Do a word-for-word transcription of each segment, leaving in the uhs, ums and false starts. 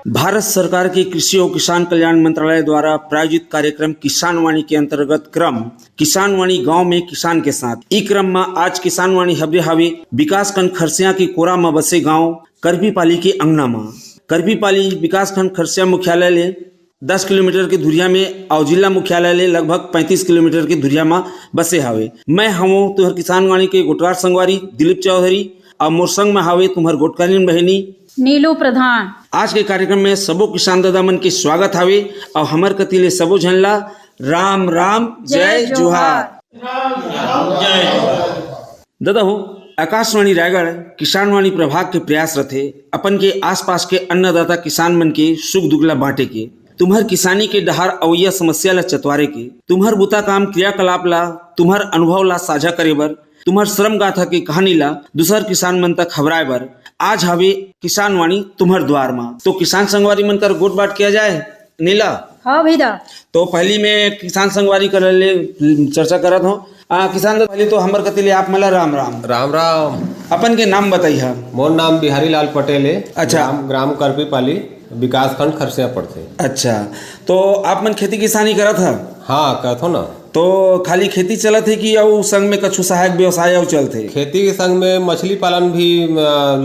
भारत सरकार के कृषि और किसान कल्याण मंत्रालय द्वारा प्रायोजित कार्यक्रम किसान वाणी के अंतर्गत क्रम किसान वाणी गांव में किसान के साथ। ई क्रम में आज किसान वाणी हबरे हावे विकासखंड खरसिया के कोरा में बसे गांव करपीपाली के अंगना में। करपीपाली विकासखंड खरसिया मुख्यालय ले दस किलोमीटर के दूरिया में और जिला मुख्यालय ले लगभग पैंतीस किलोमीटर के दूरिया में बसे हावे। मैं हवों तुहर किसान वाणी के गोटकार संगवारी दिलीप चौधरी और मोर संग में हावे तुम्हर गोटकारिन बहिनी नीलू प्रधान। आज के कार्यक्रम में सबो किसान दादा मन के स्वागत हावे और हमर कति ले सबो झन ला राम राम, जय जय जोहार। जोहार। ददा हो, आकाशवाणी रायगढ़ किसानवाणी प्रभाग के प्रयास रथे अपन के आसपास के अन्नदाता किसान मन के सुख दुख ला बांटे के, तुम्हर किसानी के डहार अवैया समस्या ला चतवारे के, तुम्हर बुता काम क्रियाकलाप ला, तुम्हर अनुभव ला साझा करे बर, तुम्हर श्रम गाथा के कहानी ला दूसर किसान मन तक हवराए बर आज हावे किसानवाणी तुम्हर द्वार मा। तो किसान संगवारी मन कर गोठ बात किया जाए। नीला। हाँ भैया। तो पहली मैं किसान संगवारी कर ले चर्चा करत हूँ। आ, किसान तो पहली तो हमर कति ले आप मन ला राम राम। राम राम। अपन के नाम बताई हा। मोर नाम बिहारी लाल पटेल है। अच्छा। ग्राम, ग्राम करपीपाली, विकासखंड खरसिया पड़थे। अच्छा, तो आप मन खेती किसानी करत हा? हाँ, करथो ना। तो खाली खेती चलत है कि अउ संग में कछु सहायक व्यवसाय अउ चलथे? खेती के संग में मछली पालन भी, अ,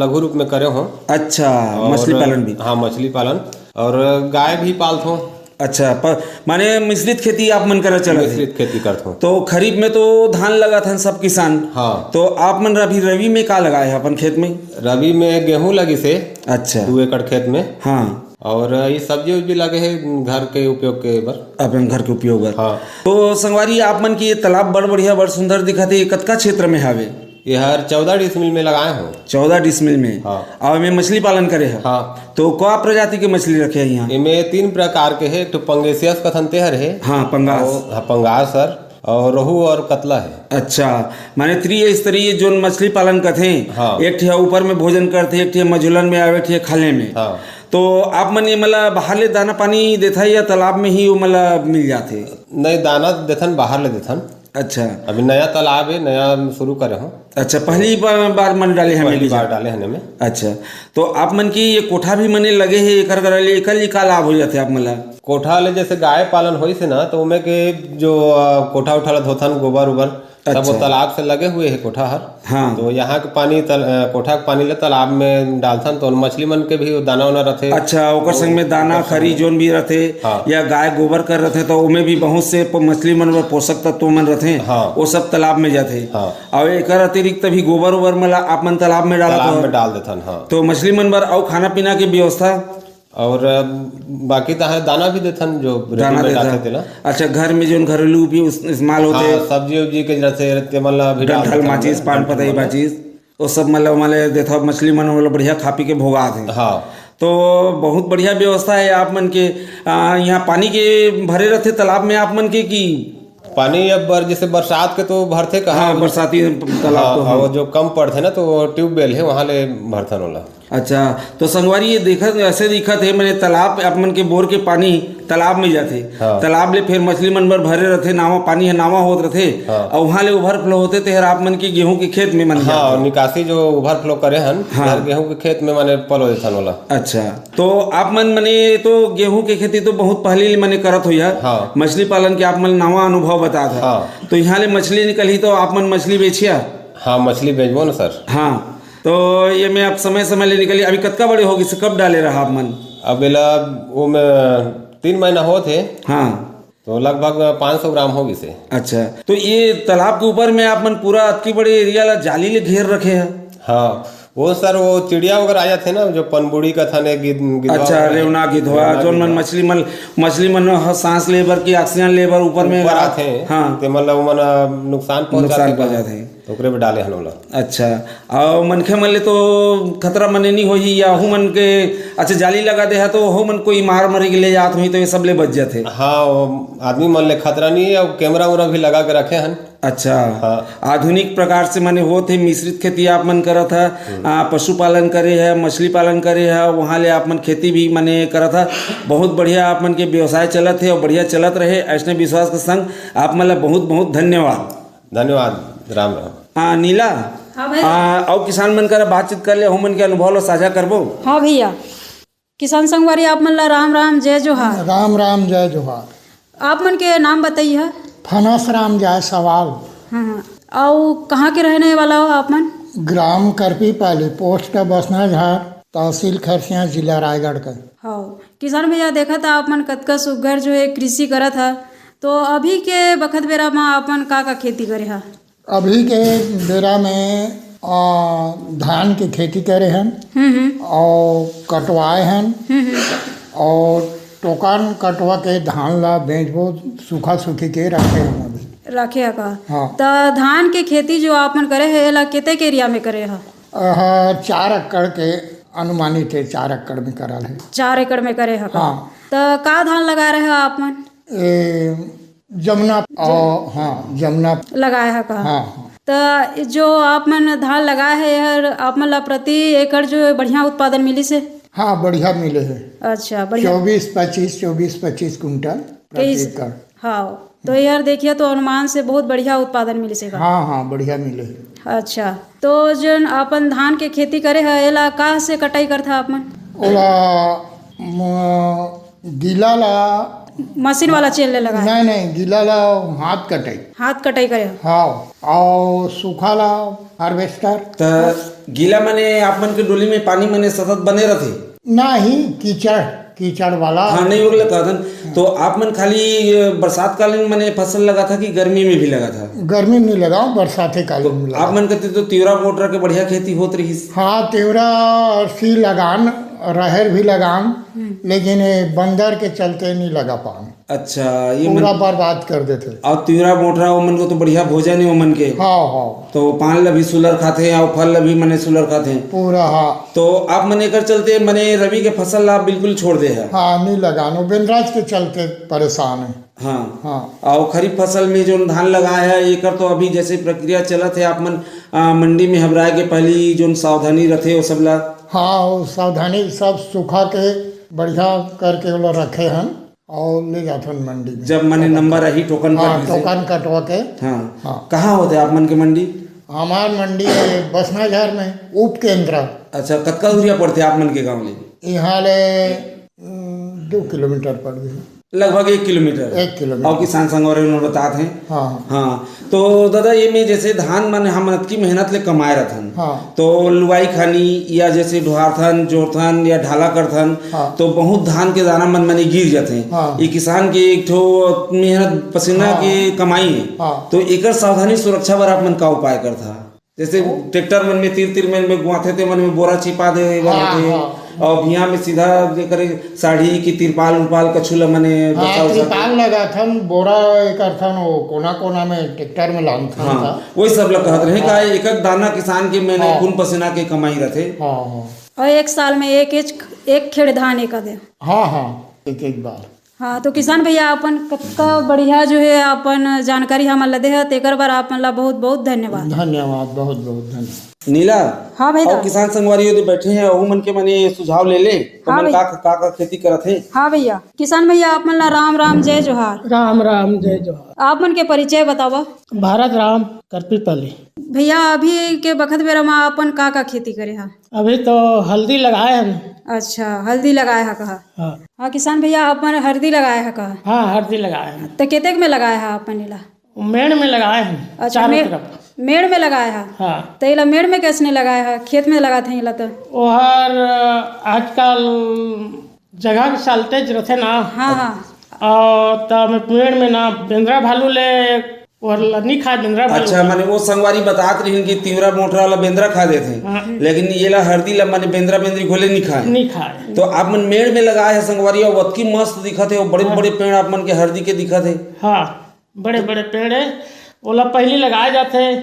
लघु रूप में करे हो। अच्छा, और मछली पालन भी। हाँ, मछली पालन। और गाय भी पालथों। अच्छा, प-, माने मिश्रित खेती आप मन करा चलत हे? मिश्रित खेती करथों। तो खरीफ में तो धान लगाथन सब किसान। हाँ। तो आप मन अभी रबी में का लगाए हे अपन खेत में? रबी में गेहूं लगिस हे। अच्छा। दू एकड़ खेत में। हाँ। और ये सब्जी उब्जी लगे हे घर के उपयोग के बर। अपन घर के उपयोग बर। हाँ। तो संगवारी, आप मन के ये तालाब बड़ बढ़िया, बड़ सुंदर दिखत हे, ये कतका क्षेत्र में हावे? ये हर चौदह डिसमिल में लगाए हो। चौदह डिसमिल में? हाँ। और में मछली पालन करे हो? हाँ। तो का प्रजाति के मछली रखे हैं यहाँ? इमे तीन प्रकार के है, एक ठो पंगेसियस कथन तेहर है। हाँ, पंगास। और, हाँ, पंगास सर, और रोहू और कतला है। अच्छा, माने त्रिस्तरीय जोन मछली पालन करथे, हाँ। एक ठे ऊपर में भोजन करथे, एक ठे मझुलन में आवे, एक ठे खाले में। हाँ। तो आप मन ये मला बाहर ले दाना पानी देथा या तालाब में ही वो मला मिल जाथे? नहीं, दाना देथन, बाहर ले देथन। अच्छा। अभी नया तालाब है, नया शुरू करे हो। अच्छा, पहली बार, बार मन डाले हमें पहली बीजा? बार डाले हन में। अच्छा, तो आप मन की ये कोठा भी मने लगे है, एकर करा ले, एकर लिए का लाभ हो जाथे आप मन ला? कोठा ले जैसे गाय पालन होइस हे ना, तो ओमे के जो, अ, कोठा उठा ला धोथन, गोबर उबर, सब वो अच्छा। तालाब से लगे हुए है कोठा हर। हाँ। तो यहाँ के पानी तल-, अ, कोठा के पानी ले तालाब में डालथन, तो मछली मन के भी वो दाना वाना रथे। अच्छा, ओकर वो संग में दाना, ओकर संग खरी में। जोन भी रथे, हाँ। या गाय गोबर कर रथे, तो ओमे भी बहुत से प-, मछली मन बर पोषक तत्व मन रथे, हाँ। वो सब तालाब में जाथे। हाँ। और एकर अतिरिक्त भी गोबर उबर मन ला आप मन तालाब में डालत तालाब हो? में डाल देथन, हाँ। तो मछली मन बर अउ खाना पीना के व्यवस्था? और, अ, बाकी तो है, दाना भी देथन, जो दाना readymade देथन। आथे तेला। अच्छा, घर में जोन घरेलू भी उस-, इस्तेमाल होथे? हाँ, सब्जी उब्जी के जैसे तेमन ला भी डाल डंठल देथन, माचिस, पान डंठल पतई माचिस। माचिस, वो सब मतलब, मतलब देथव, मछली मन मतलब बढ़िया खा पी के भोगात हे। हाँ। तो बहुत बढ़िया व्यवस्था है आप मन के। आ, यहाँ पानी के भरे रहथे तालाब में आप मन के कि? पानी अब बर-, जैसे बरसात के तो भरथे कहाँ हाँ, अभी? बरसाती तालाब हाँ, तो हाँ। और जो कम पड़थे ना, तो वो ट्यूबवेल है, वहाँ ले भरथन ओला। अच्छा, तो संगवारी, ये देखत, ऐसे दिखत हे, मने तालाब, आप मन के बोर के पानी तालाब में जाथे। हाँ। तालाब ले फिर मछली मन बर भरे रहथे, नावा, पानी ह नावा होत रहथे, हाँ। और वहाँ ले ओवरफ्लो होथे, तेहर आप मन के गेहूं के खेत में मन हाँ, जाथे। और निकासी जो ओवरफ्लो करे हन, हाँ। तेहर गेहूं के खेत में माने पलो देथन ओला। अच्छा, तो आप मन मने तो गेहूं के खेती तो बहुत पहले ले मने करत होइहा। हाँ। मछली पालन के आप मन नावा अनुभव बतात हा। हाँ। तो यहाँ ले मछली निकलही तो आप मन मछली बेचिया? हाँ, मछली बेचबो ना सर। हाँ, तो ये में आप समय समय ले निकली। अभी कतका बड़े हो गइसे, कब डाले रहा आप मन? अब एला वो में तीन महीना होत हे। हाँ। तो लगभग पाँच सौ ग्राम हो गइसे। अच्छा, तो ये तालाब के ऊपर में आप मन पूरा अतकी बड़े एरिया ला जाली ले घेर रखे हैं? हाँ, वो सर, वो चिड़िया वगैरह आ जाथे ना, जो पनबुड़ी कथन, गिद-, गिधवा अच्छा, वगैरह। रेवना, गिधवा, रेवना, जोन मन गिधवा। मछली मन, मछली मन ह सांस ले बर की ऑक्सीजन ले बर ऊपर में ऊपर ला-, आथे, हाँ। ते मन ला ओमन, अ, नुकसान पहुंचाथे नुकसान पहुंचाथे। तो ओकरे बर डाले हन ओला। अच्छा, अउ मनखे मन ले तो खतरा मने नहीं होही या ओहू मन के, अच्छा, जाली लगा दे हा तो ओहू मन कोई मार मरे के ले जात होही तो ये सब ले बच जाथे। हाँ, वो आदमी मन ले खतरा नहीं है, अउ कैमरा वैमरा भी लगा के रखे हन। अच्छा, हाँ। आधुनिक प्रकार से माने होत हे, मिश्रित खेती आप मन करत हा, हम्म। आ, पशुपालन करे हा, मछली पालन करे हा, वहाँ ले आप मन खेती भी माने करत हा। बहुत बढ़िया आप मन के व्यवसाय चलत हे और बढ़िया चलत रहे, ऐसने विश्वास के संग आप मन ला बहुत बहुत धन्यवाद। धन्यवाद, राम राम। आ, नीला, हाँ भैया। आ, अउ किसान मन करा बातचीत कर ले, ओमन के अनुभव ला साझा करबो। हाँ भैया। किसान संगवारी, आप मन ला राम राम, जय जोहार। राम राम, जय जोहार। आप मन के नाम बताइए। फनस राम जायसवाल। हाँ, हाँ। अउ कहाँ के रहने वाला हो आप मन? ग्राम करपीपाली, पोस्ट बसनाझार, तहसील खरसिया, जिला रायगढ़ के। हाँ, किसान भैया, देखत हा आप मन कतका सुग्घर जो है कृषि करत हा, तो अभी के बखत बेरा मा आप मन का का खेती करे हा? अभी के बेरा में, आ, धान के खेती करे हन। हम्म, हम्म। अउ कटवाए हन। हम्म, हम्म। अउ टोकन कटवा के धान ला बेचबो, सूखा सूखी के रखे हन अभी। रखे हा का? हाँ। त धान के खेती जो आप मन करे है, एला कतेक एरिया में करे हा? अह, चार एकड़ के अनुमानित है, चार एकड़ में करल है। चार एकड़ में करे हा का? हाँ। त का धान लगा रहे हा आप मन? ए, जमुना, ओ, हाँ, जमुना। लगाए हा का? हाँ, हाँ। त जो आप मन धान लगाए हे, एहर आप मन ला प्रति एकड़ जो है बढ़िया उत्पादन मिलिस हे? हाँ, बढ़िया मिले हे। अच्छा, बढ़िया। चौबीस पच्चीस, चौबीस पच्चीस कुंटल प्रति कइस-, एकड़। हाँ, तो एहर देखिए तो अनुमान से बहुत बढ़िया उत्पादन मिलिस हे का? हाँ, हाँ, बढ़िया मिले हे। अच्छा, तो जोन अपन धान के खेती करे हे, एला का से कटाई करथा आप मन? ओला म-, गीला ला मशीन वाला चेन ले लगाए? नहीं, नहीं, गीला ला हाथ कटाई। हाथ कटाई करे हो? हाँ, अउ सूखा ला हार्वेस्टर। त गीला मने आप मन के डोली में पानी मने सतत बने रथे? नहीं, कीचड़, कीचड़ वाला। हाँ, नहीं, ओला कहथन। तो आप मन खाली, अ, बरसात कालीन मने फसल लगाथा कि गर्मी में भी लगाथा? गर्मी में नहीं लगाओ, बरसाते कालीन में लगाओ। आप मन कति तो तिवरा मोटरा के बढ़िया खेती होत रहिस। हाँ, तिवरा, अरसी लगान, राहेर भी लगान, हम्म। लेकिन ये बंदर के चलते नहीं लगा पान। अच्छा, ये पूरा मन- बर्बाद कर देथे। अउ तिवरा मोटरा ओमन को तो बढ़िया भोजन हे ओमन के। हाँ, हाँ। तो पान ल भी सुलर खाथे अउ फल ल भी मने सुलर खाथे। पूरा, हाँ। तो आप मन एकर चलते मने रबी के फसल ला बिल्कुल छोड़ दे हे। हाँ, नहीं लगान, वो बेंदराज के चलते परेशान है। हाँ। हाँ। अउ खरीफ फसल में जोन धान लगाए हे, एकर तो अभी जैसे प्रक्रिया चलत हे, आप मन, आ, मंडी में हबराए के पहली जोन सावधानी रथे, वो सब ला? हाँ, वो सावधानी सब सूखा के बढ़िया करके ओला रखे हन। अउ ले जाथन मंडी में। जब मने नंबर आही, टोकन हाँ, कट जइसे। टोकन कटवा के। हाँ। हाँ। कहाँ होथे आप मन के मंडी? हमार मंडी है बसनाझार में, उप केंद्र। अच्छा, कतका दूरिया पड़थे आप मन के गाँव ले? यहाँ ले, उम, दो किलोमीटर पड़ गई। लगभग एक किलोमीटर। एक किलोमीटर। अउ किसान संगवारी मन बतात हे। हाँ। हाँ। तो दादा, ये में जैसे धान मन हम अतकी मेहनत ले कमाए रथन, हाँ। तो लुवाई खानी या जैसे ढोहारथन, जोरथन या ढाला करथन, हाँ। तो बहुत धान के दाना मन मने गिर जाथे। हाँ। ये किसान के एक ठो मेहनत पसीना हाँ। के कमाई है। हाँ। तो एकर सावधानी सुरक्षा बर आप मन का उपाय करथा? जैसे ट्रैक्टर मन में, तीर तीर मन में गुआथे, ते मन में बोरा छिपा दे बर हाँ, होथे। हाँ। अउ भुइयां में सीधा जे करे साड़ी की तिरपाल उरपाल कछु ल मने हाँ, बसा उसा के। तिरपाल लगाथन, बोरा करथन, वो कोना कोना में ट्रैक्टर में लानथन हाँ, था। वही सब ल कहत रहे, हाँ। का एक एक दाना किसान के मेहनत हाँ। खून पसीना के कमाई रथे। हाँ, हाँ। अउ एक साल में एक, एक, एक खेड़ धान एक दे। हाँ, हाँ, एक एक बार। हाँ, तो किसान भैया, अपन कतका बढ़िया जो है अपन जानकारी हमन ला देहे, तेकर बर आप मन ला बहुत बहुत धन्यवाद। धन्यवाद, बहुत बहुत धन्यवाद। नीला, हाँ भैया। अउ किसान संगवारी ओदे बैठे हैं, ओहू मन के मने सुझाव ले ले, हाँ ओमन भैया। का, का, का खेती करत हे? हाँ भैया, किसान भैया, आप मन ला राम राम, जय जोहार। राम राम, जय जोहार। आप मन के परिचय बतावा। भारत राम, करपीपली। भैया, अभी के बखत बेरा मा अपन का का खेती करे हा? अभी तो हल्दी लगाए हन। अच्छा, हल्दी लगाए हा कहा। हाँ। हाँ, किसान भैया, अपन हल्दी लगाए हा कहा। हाँ, हल्दी लगाए हन। तो केतेक में लगाए हा अपन एला? मेड़ में लगाए हन, अच्छा, चारों मेड़, तरफ। मेड़ में लगाए हा। हाँ। तो एला मेड़ में कैसने लगाए हा? खेत में लगात हैं एला तो। ओहर आजकल जगह के साल्टेज रथे ना। हाँ, हाँ। अउ त मैं पेड़ में ना बेंदरा भालू ले, ओहर ल नी खाए बेंदरा भालू। अच्छा, माने वो संगवारी बतात रहिन कि तिवरा मोटरा वाला बेंदरा खा देथे, हाँ। लेकिन ये ला हरदी ला माने बेंदरा बेंदरी घोले नी खाए। नी खाए। तो आप मन मेड़ में लगाए हे संगवारी, अउ अतकी मस्त दिखत हे, वो बड़े हाँ। बड़े पेड़ आप मन के हरदी के दिखत हे। हाँ, बड़े बड़े पेड़ हे, ओला पहली लगाए जाथे।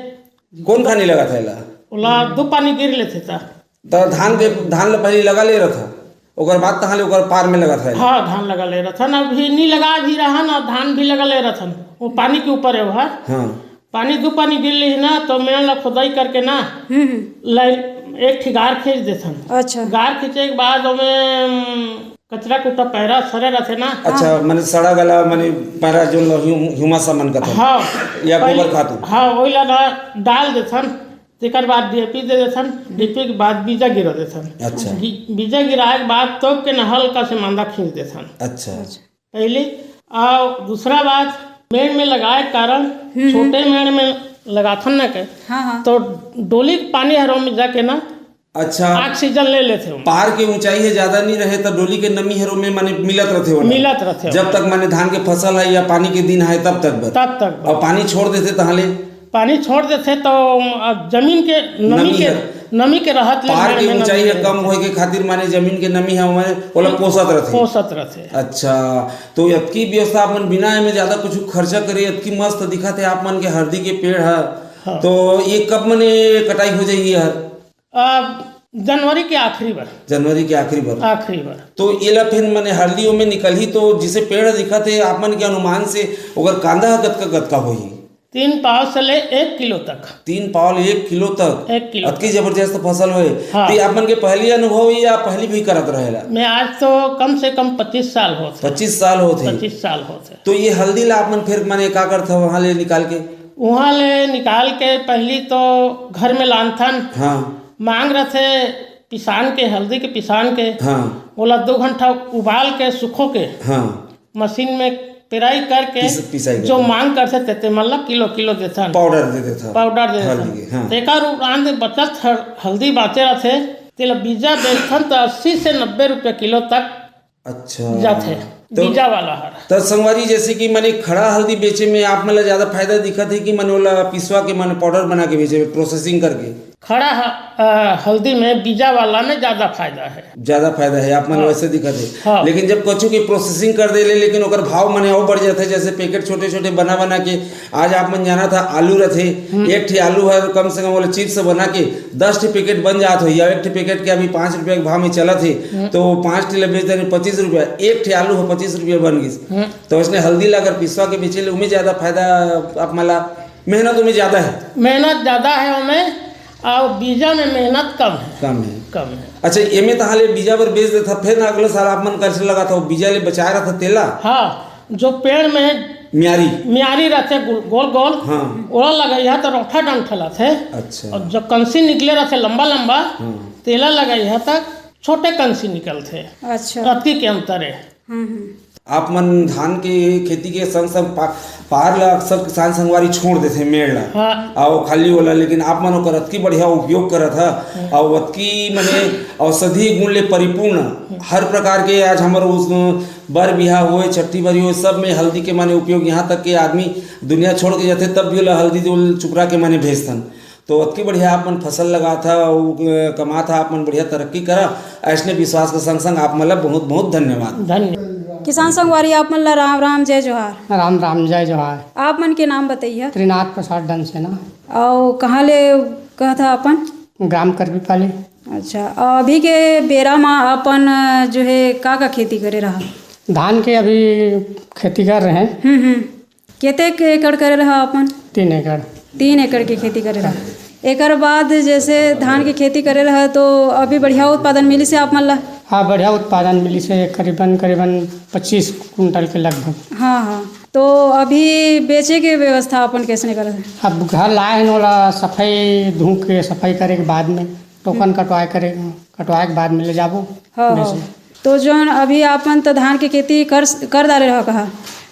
कौन खानी लगाथे एला? ओला दो पानी गिर लेथे ता। त धान के, धान ल पहिली लगा ले रथा, ओकर बाद तहाँ ले ओकर पार में लगा था। हाँ, धान लगा ले रथन, अभी नी लगा भी रहा ना, धान भी लगा ले रथन, वो पानी के ऊपर है वो, हाँ। हाँ। पानी, दो पानी गिर ली ना, तो मेड़ ला खोदाई करके ना, हम्म, हम्म। लाइन एक ठी गार खींच देथन। अच्छा। गार खींचे के बाद ओमे, उम, कचरा कुटा पैरा सरे रथे ना। अच्छा, हाँ। माने सड़ा गला, माने पैरा जोन लो ह्यू-, ह्यूमस मन कथन। हाँ। या पहले गोबर खातू। हाँ, वही ला ना डाल देथन। तेकर बाद डीएपी दे देथन, डीएपी के बाद बीजा गिरा देथन। अच्छा। बी-, बीजा गिराए के बाद तोप के न हल्का से मांदा खींच देथन। अच्छा। अच्छा। पहली, और दूसरा बात, मेड़ में लगाए के कारण हम्म, हम्म। छोटे मेड़ में लगाथन ना के, हाँ, हाँ। तो डोली के पानी हर ओमे जाके ना अच्छा। ऑक्सीजन ले लेथे ओमे। पार के ऊंचाई है ज्यादा नहीं रहे तो डोली के नमी हर ओमे माने मिलत रथे ओला। मिलत रथे जब ओमे। तक माने धान के फसल है या पानी के दिन है तब तक बर। तब तक बर। और पानी छोड़ देथे तहां ले? पानी छोड़ देथे तो, अ, जमीन के नमी नमी के, है। नमी के रहत ले पार मेड़ के में ऊंचाई नमी है रहे। कम होए के खातिर माने जमीन के नमी है ओमे ओला पोसत रथे। पोसत रथे। अच्छा, तो अतकी व्यवस्था अपन बिना एमे ज्यादा कुछ खर्चा करे, अतकी मस्त दिखत है आप मन के हरदी के पेड़ है। हाँ। तो ये कब मने कटाई हो जाही हर? आ, जनवरी के आखिरी बर। जनवरी के आखिरी बर। आखिरी बर। तो एला फिर मने हरदी ओमे निकलही तो जिसे पेड़ दिखत है आप मन के अनुमान से ओकर कांदा ह कतका कतका होही? तीन पाव से ले एक किलो तक। तीन पाव ले एक किलो तक? एक किलो अतकी तक। जबरदस्त फसल होए। हाँ। तो ये आप मन के पहली अनुभव या पहली भी करत रहेला? मैं आज तो कम से कम पच्चीस साल होत हे। पच्चीस साल होत हे। पच्चीस साल होत हे। तो ये हल्दी ला आप मन फिर माने का करथव वहाँ ले निकाल के? वहाँ ले निकाल के पहली तो घर में लानथन। हाँ। मांग रथे पिसान के, हल्दी के पिसान के। हाँ। ओला दो घंटा उबाल के सुखो के। हाँ। मशीन में पेराई करके पिस-, पिसाई जो करके। मांग करथे, ते, ते मन ला किलो, किलो देथन। पाउडर दे देथन। पाउडर दे देथन। हल्दी के, हाँ। तेकर उपरांत बचत हर-, हल्दी बाचे रथे, तेला बीजा बेचथन त अस्सी से नब्बे रुपया किलो तक अच्छा। जाथे, तो, बीजा वाला हर। त संगवारी, जैसे कि माने खड़ा हल्दी बेचे में आप मन ला ज्यादा फायदा दिखत हे कि माने ओला पिसवा के माने पाउडर बना के बेचे में, प्रोसेसिंग करके? खड़ा ह-, अ, हल्दी में बीजा वाला में ज्यादा फायदा है। ज्यादा फायदा है, आप मन हाँ। वैसे दिखत है। हाँ। लेकिन जब कछु के प्रोसेसिंग कर देले, लेकिन ओकर भाव मने अउ बढ़ जाथे, जैसे पैकेट छोटे-छोटे बना-बना के, आज आप मन जानत हा, आलू रथे, हम्म। एक ठे आलू हर कम से कम ओला चिप्स बना के दस ठे पैकेट बन जात होही, या एक ठे पैकेट के अभी पाँच रुपया के भाव में चलत हे, हम्म। तो पाँच ठे ले बेच देने पच्चीस रुपया, एक ठे आलू ह पच्चीस रुपया बन गिस। हम्म। तो वैसने हल्दी ला अगर पिसवा के बेचे ले, उमे ज्यादा फायदा आप मन ला मेहनत ओमे ज्यादा है। मेहनत ज्यादा है ओमे, अउ बीजा में मेहनत कम है। कम है। कम है। अच्छा, एमे तहाँ ले बीजा बर बेच देथा, फिर अगले साल आप मन कइसे लगाथा, वो बीजा ले बचाए रथा तेला? हाँ, जो पेड़ में म्यारी। म्यारी रथे गोल, गोल गोल, हाँ। ओला लगाइहा तो रोठा डंठल आथे। अच्छा। और जो कंसी निकले रथे लंबा लंबा, हाँ। तेला लगाइहा तक छोटे कंसी निकलथे। अच्छा। अतकी के अंतर है। हम्म, हम्म। आप मन धान के खेती के संग संग पा-, पार ला अक्सर किसान संगवारी छोड़ देथे मेड़ ला। हाँ। अउ खाली ओला, लेकिन आप मन ओकर अतकी बढ़िया उपयोग करत हा, हम्म। अउ अतकी मने औषधि गुण ले परिपूर्ण, हम्म। हर प्रकार के आज हमर उस बर बिहा होए, छट्ठी बरी होए, सब में हल्दी के माने उपयोग, यहाँ तक के आदमी दुनिया छोड़ के जाथे तब भी ओला हल्दी तेल चुपरा के माने भेजथन। तो अतकी बढ़िया आप मन फसल लगाथा अउ, अ, कमाथा, आप मन बढ़िया तरक्की करा। ऐसने विश्वास के संग संग आप मन ला बहुत बहुत धन्यवाद। धन्यवाद। किसान संगवारी आप मन ला राम राम, जय जोहार। राम राम, जय जोहार। आप मन के नाम बतइहा। त्रिनाथ प्रसाद डनसेना। अउ कहाँ ले कहथा अपन? ग्राम करबीपाली। अच्छा, अभी के बेरा मा अपन, अ, जो है का का खेती करे रहा? धान के अभी खेती कर रहे हैं। हम्म, हम्म। केतेक एकड़ करे रहा अपन? तीन एकड़। तीन एकड़ के खेती करे रहा। एकर बाद जैसे धान के खेती करे रहा तो अभी बढ़िया उत्पादन मिलिस हे आप मन ला? हाँ, बढ़िया उत्पादन मिलिस हे, करीबन, करीबन पच्चीस कुंटल के लगभग। हाँ, हाँ। तो अभी बेचे के व्यवस्था अपन कैसने करत हे? अब घर लाए हन, ओला सफाई, धूप के सफाई करे के बाद में, टोकन हम्म। कटवाए करे, कटवाए के बाद में ले जाबो हाँ, बेचे। हाँ। तो जौन अभी आपन तो धान के खेती कर, कर डारे रहो कहा,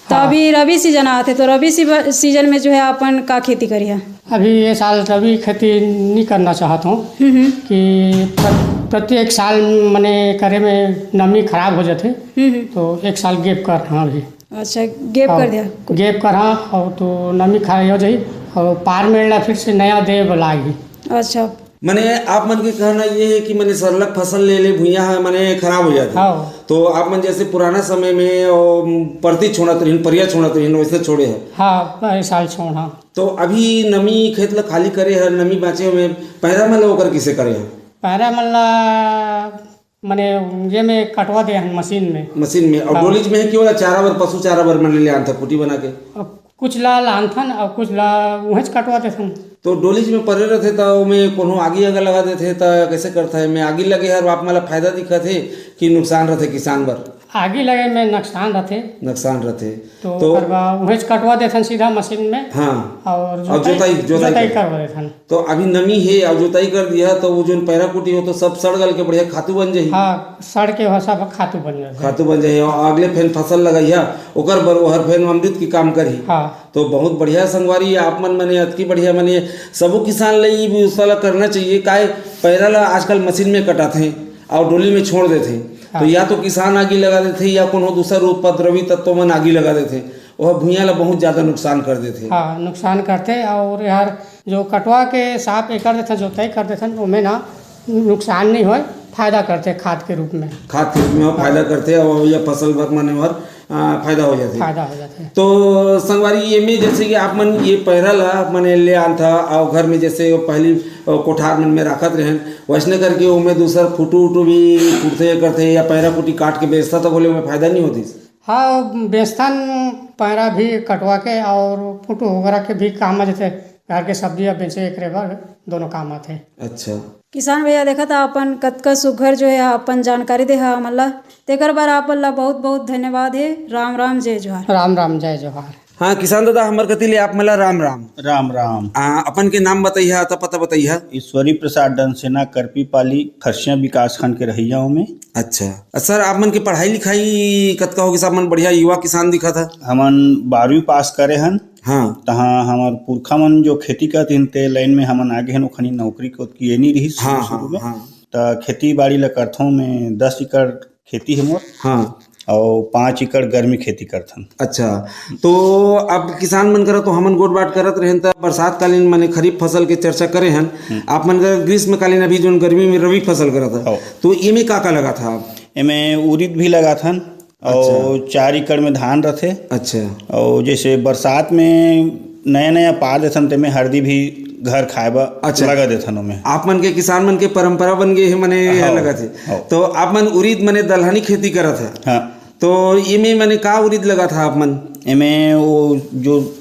तो हाँ। अभी रबी सीजन आत हे, तो रबी सीब-, सीजन में जो है आपन का खेती करिहा? अभी ये साल रबी खेती नहीं करना चाहत हूँ हम्म, हम्म। कि प्र-, प्रत्येक साल मने करे में नमी खराब हो जाथे, हम्म, हम्म। तो एक साल गैप कर रहा अभी। अच्छा, गैप हाँ, कर दिया। गैप कर रहा और तो नमी खराब हो जाही और पार मेड़ ला फिर से नया दे लागही। अच्छा। मने आप मन के कहना ये है कि मने सरलग फसल ले ले भुइयां ह मने खराब हो जाथे। हाँ। तो आप मन जैसे पुराना समय में, ओ, परती छोड़त रहिन, परिया छोड़त रहिन, वैसे छोड़े है। हाँ, ए साल छोड़, हाँ। तो अभी नमी खेत ला खाली करे है, नमी बाँचे में पैरा मन ला ओकर किसे करे है? पैरा मन ला मने ये में कटवा दे हन मशीन में। मशीन में। और हाँ। डोलीज में है कि ओला चारा बर, पशु चारा बर मने ले आनथा कुटी बना के? अब कुछ ला लानथन और कुछ ला उहेंच कटवा देथन। तो डोलीज में परे रथे त ओमे कोनो आगी अगर लगा देथे त कैसे करथा? एमे आगी लगे हर आप मन ला फायदा दिखत हे कि नुकसान रथे किसान बर? आगी लगे में नुकसान रथे। नुकसान रथे। तो तो ओकर बाद उहेंच कटवा देथन सीधा मशीन में। हाँ। और और जोताई, जोताई, जोताई जोताई कर करवा देथन। तो अभी नमी हे और जोताई कर दिया, तो वो जोन पैरा कुटी हो, तो सब सड़ गल के बढ़िया खातू बन जाही। हाँ, सड़ के वह सब खातू बन जाथे। खातू बन जाही और अगले फेन फसल लगाइया, ओकर बर ओहर फेन अमृत की काम करही। हाँ। तो बहुत बढ़िया संगवारी, आप मन मने अतकी बढ़िया मने सबो किसान ल ई व्यवस्था ला करना चाहिए। काय पैरा ला आजकल मशीन में कटाथे और डोली में छोड़ देथे, तो हाँ। या तो किसान आगी लगा देथे या कोनो दूसर उपद्रवी तत्व मन आगी लगा देथे, वह भुइयां ला बहुत ज्यादा नुकसान कर देथे। हाँ, नुकसान करथे। और यार जो कटवा के साफ एकर देथन, जोताई कर देथन, ओमे ना नुकसान नहीं होय, फायदा करथे खाद के रूप में। खाद के रूप में वो फायदा करथे और या फसल बर माने और, आ, फायदा हो जाथे। फायदा हो जाथे। तो संगवारी, एमे जैसे कि आप मन ये पैरा ला मने ले आनथा और घर में जैसे वो पहली, अ, कोठार मन में राखत रहेन, वैसने करके ओमे दूसर फुटू उटू भी फूटथे करथे या पैरा कुटी काट के बेचथा, तो बोले ओमे फायदा नहीं होतिस। हाँ, बेचथन पैरा भी कटवा के और फुटू वगैरह के भी काम आ जाथे। घर के सब्जी अब बेचे एकरे बर दोनों काम आथे। अच्छा। किसान भैया, देखत हा अपन कतका सुघर जो है अपन जानकारी दे हा हमन ला, तेकर बर आप ला बहुत बहुत धन्यवाद हे। राम राम, जय जोहार। राम राम, जय जोहार। हाँ किसान दादा, हमर कति ले आप मन ला राम राम। राम राम। आ, अपन के नाम बताइहा, अता पता बताइहा। ईश्वरी प्रसाद डनसेना, करपी पाली, खरसिया विकास खंड के रहइया हूँ मैं। अच्छा। आ, सर, आप मन के पढ़ाई लिखाई कतका हो गिस? आप मन बढ़िया युवा किसान दिखत हा। हमन बारहवीं पास करे हन। हाँ। तहाँ हमर पुरखा मन जो खेती करत रहिन, ते लाइन में हमन आगे हन, ओखनी नौकरी के ओतकी ये नहीं रहिस हाँ, शुरू हाँ, में। हाँ। त खेती बाड़ी ला करथों मैं, दस एकड़ खेती है मोर। हाँ। और पाँच एकड़ गर्मी खेती करथन। अच्छा, तो अब किसान मन करा तो हमन गोठ बात करत रहेन, त बरसात कालीन माने खरीफ फसल के चर्चा करे हन। हम्म। आप मन करा ग्रीष्मकालीन अभी जोन गर्मी में रबी फसल करत हन, हाँ। तो एमे का का लगाथा? एमे उरीद भी लगाथन। अच्छा। और चार एकड़ में धान रथे। अच्छा। और जैसे बरसात में नया नया पार देथन, तेमे हरदी भी घर खाए बर अच्छा। लगा देथन ओमे। आप मन के किसान मन के परंपरा बन गए हे, मने यह हाँ, लगत हे। हाँ। तो आप मन उरीद मने दलहनी खेती करत हे। हाँ। तो एमे मने का उरीद लगाथा आप मन? एमे वो जो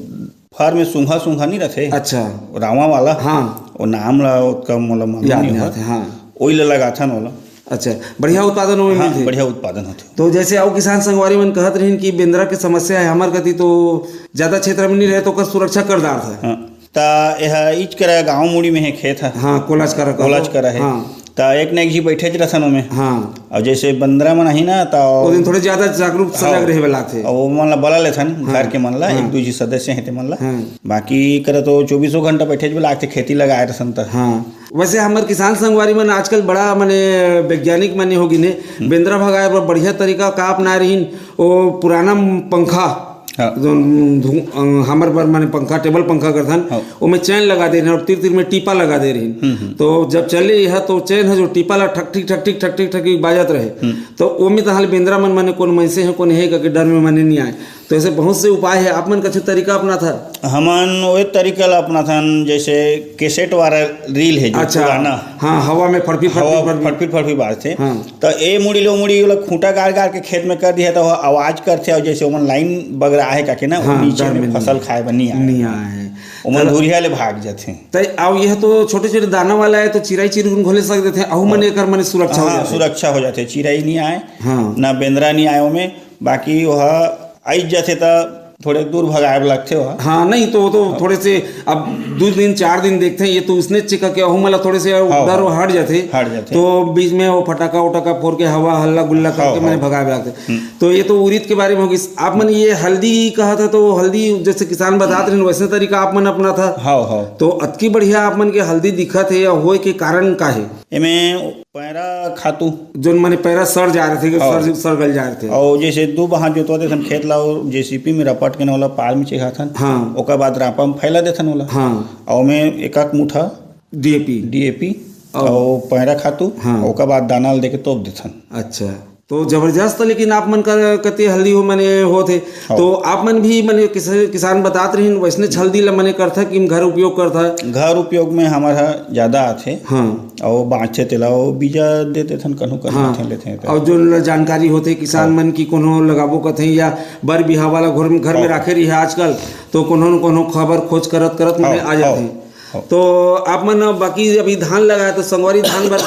फर में सूंघा सूंघा नहीं रथे? अच्छा। रावा वाला? हाँ। वो नाम ला ओतका मोला मालूम याद नहीं नहीं होत। आथे, हाँ। ओई ला लगाथन ओला। अच्छा, बढ़िया उत्पादन ओमे हाँ, मिलथे। बढ़िया उत्पादन होथे। तो जैसे अउ किसान संगवारी मन कहत रहिन कि बेंदरा के समस्या है, हमर कति तो ज्यादा क्षेत्र में नहीं रहे, तो ओकर सुरक्षा कर डारथे। हाँ, त एह इच करा गाँव मुड़ी में हे खेत ह। हाँ, कोलाच करा कहबो। कोलाच करा हे। हाँ। त एक न एक झी बैठे च रथन ओमे। हाँ। और जैसे बेंदरा मन आही ना, त ओ दिन थोड़े ज्यादा जागरूक, हाँ। सजग रहे वाला थे। और वो मन ला बला लेथन, हाँ। घर के मन ला, हाँ। एक दू झी सदस्य हे ते मन ला। हाँ। बाकी करा तो चौबीसों घंटा बैठे च लागथे, खेती लगाए रथन त। हाँ। वैसे हमर किसान संगवारी मन आजकल बड़ा मने वैज्ञानिक मने हो गिने, हम्म। बेंदरा भगाए बर बढ़िया तरीका का अपनाए रहिन, ओ पुराना पंखा, हाँ। जोन धु-, अ, हमर बर मने पंखा, टेबल पंखा करथन, हाँ। ओमे चैन लगा दे रहिन और तीर तीर में टीपा लगा दे रहिन। हम्म, हम्म। तो जब चले यह तो चैन है जो टीपा ला ठक ठिक, ठक ठिक, ठक ठिक, ठक ठिक बाजत रहे। हम्म। तो ओमे तहाल बेंदरा मन मने कोन मनसे है, कोन है करके डर में मने नहीं आए। तो ऐसे बहुत से उपाय है, आप मन कछु तरीका अपनाथा? हमन ओए तरीका ला अपनाथन, जैसे कैसेट वाला रील है जो अच्छा। पुराना। हाँ, हवा में फड़फी, फड़फी, हवा फड़फी। फड़फी, फड़फी बाजथे। हाँ। त ए मुड़ी ले ओ मुड़ी ओला खूंटा गाड़ गाड़ के खेत में कर दिया त ओह आवाज करथे, और जैसे ओमन लाइन बगरा है काके ना, हाँ, नीचे डर में में फसल नहीं। खाए बर नहीं आए। नहीं आए। ओमन त धुरिहा ले भाग जाथे। त अब यह तो छोटे-छोटे दाना वाला है, तो चिरई चिरगुन घोले सक देथे, अहू मन हाँ। एकर मने सुरक्षा हो हाँ, जाथे। सुरक्षा हो जाथे, चिरई नहीं आए, हाँ। ना बेंदरा नहीं आए ओमे। बाकी ओह आइज जाथे त थोड़े दूर भगाए बर लगथे ओह। हाँ, नहीं तो वो तो हाँ। थोड़े से अब दू दिन, चार दिन देखथे, ये तो उसने चिका के अहू मला थोड़े से हाँ, डर हाँ। हट जाथे। हट जाथे। तो बीच में वो फटाका उटाका फोड़ के हवा हल्ला गुल्ला हाँ, करके मने हाँ। भगाए बर लगथे। हम्म। तो ये तो उरीद के बारे में हो गइस। आप मन ये हल्दी कहथा, तो हल्दी जैसे किसान बतात रहिन, वैसे तरीका आप मन अपनाथा। हाँ, हाँ। तो अतकी बढ़िया आप मन के हल्दी दिखत हे या होए के कारण का हे? एमे पैरा खातू। जोन माने पैरा सड़ जा रहे थे, हाँ। सड़, सड़ गल जा रहे थे। और जैसे दू बहार जोतवा देथन खेत ला, और जेसीपी में रपट के ना ओला पार में चघाथन। हाँ। ओकर बाद रापा में फैला देथन ओला। हाँ। और ओमे एक आक मुठा डीएपी। डीएपी और और पैरा खातू, हाँ। ओकर बाद दाना ल देके तोप देथन। अच्छा, तो जबरदस्त, लेकिन आप मन का कति हल्दी हो मने होत हे, हाँ। तो आप मन भी मने किस-, किसान बतात रहिन, वैसने हल्दी ला मने करथा कि घर उपयोग करथा? घर उपयोग में हमर ह ज्यादा आथे। हाँ। और बाँचथे तेला वो बीजा दे देथन, कन्हू कन्हू हाँ। आथे लेथे त। और जो ल-, जानकारी होथे किसान हाँ। मन की कोनो लगाबो कथे या बर बिहाव वाला घर में, घर में हाँ। राखे रही है आजकल, तो कोनो न कोनो खबर खोज करत करत मने हाँ, आ जाथे। हाँ, हाँ। तो आप मन बाकी अभी धान लगाए तो संगवारी धान बर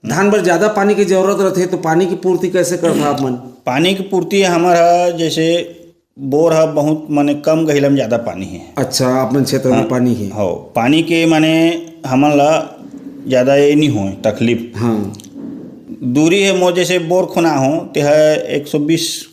धान बर ज्यादा पानी के जरूरत रथे, तो पानी की पूर्ति कैसे करथा आप मन? पानी की पूर्ति हमर ह, जैसे बोर ह बहुत, माने, कम गहिला में ज्यादा पानी हे। अच्छा, अपन क्षेत्र में हाँ। पानी हे। हो, पानी के, माने, हमन ला ज्यादा ये नहीं होय तकलीफ। हाँ। दूरी हे मोर, जैसे बोर खोना हो, ते ह एक सौ बीस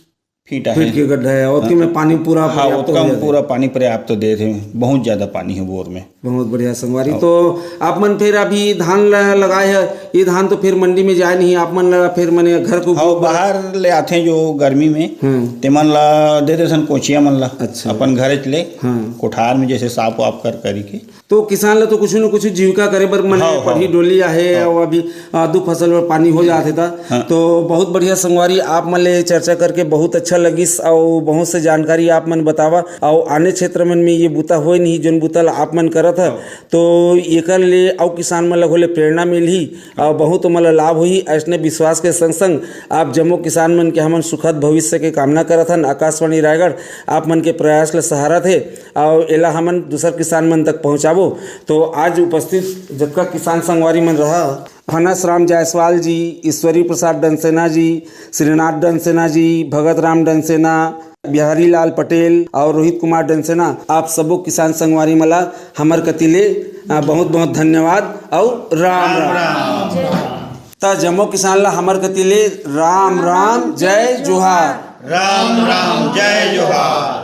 फीट आहे। फीट के गड्ढा है, ओतके हाँ। में पानी पूरा हाँ, पर्याप्त ओतका हो में जाथे। पूरा पानी पर्याप्त दे थे, बहुत ज्यादा पानी है बोर में। बहुत बढ़िया संगवारी। हाँ। तो आप मन फिर अभी धान ल-, लगाए है, ये धान तो फिर मंडी में जाए नहीं, आप मन ला फिर मने घर को हाँ, उपयोग बर? बाहर ले आथे जो गर्मी में, हम्म। ते मन ला दे देथन कोचिया मन ला, अच्छा। अपन घरे ले, हाँ। कोठार में जैसे साफ वाफ कर करी के। तो किसान ला तो कुछ न कुछ जीविका करे बर मने हाँ, हाँ। पढ़ी डोली आहे हाँ। और अभी आ, दू फसल बर पानी हो जाथे त। हाँ। तो बहुत बढ़िया संगवारी, आप मन ले चर्चा करके बहुत अच्छा लगिस, अउ बहुत से जानकारी आप मन बतावा, अउ आने क्षेत्र मन में ये बूता होए नहीं, जोन बूता ला आप मन करत ह, हाँ। तो एकर ले अउ किसान मन ला घलो प्रेरणा मिलही, अउ बहुत ओमन ला लाभ होही। अइसने विश्वास के संग संग आप जम्मो किसान मन के हमन सुखद भविष्य के कामना करत हन। आकाशवाणी रायगढ़ आप मन के प्रयास ला सराहत हे, अउ एला हमन दूसर किसान मन तक पहुंचाबो। तो आज उपस्थित जतका किसान संगवारी मन रहा, फनस राम जायसवाल जी, ईश्वरी प्रसाद डंसेना जी, श्रीनाथ डंसेना जी, भगत राम डंसेना, बिहारी लाल पटेल और रोहित कुमार डंसेना, आप सबो किसान संगवारी मन ला हमर कति ले, आ, बहुत बहुत धन्यवाद और राम राम। त जम्मो किसान ला हमर कति ले राम राम, जय जोहार। राम राम, जय जोहार।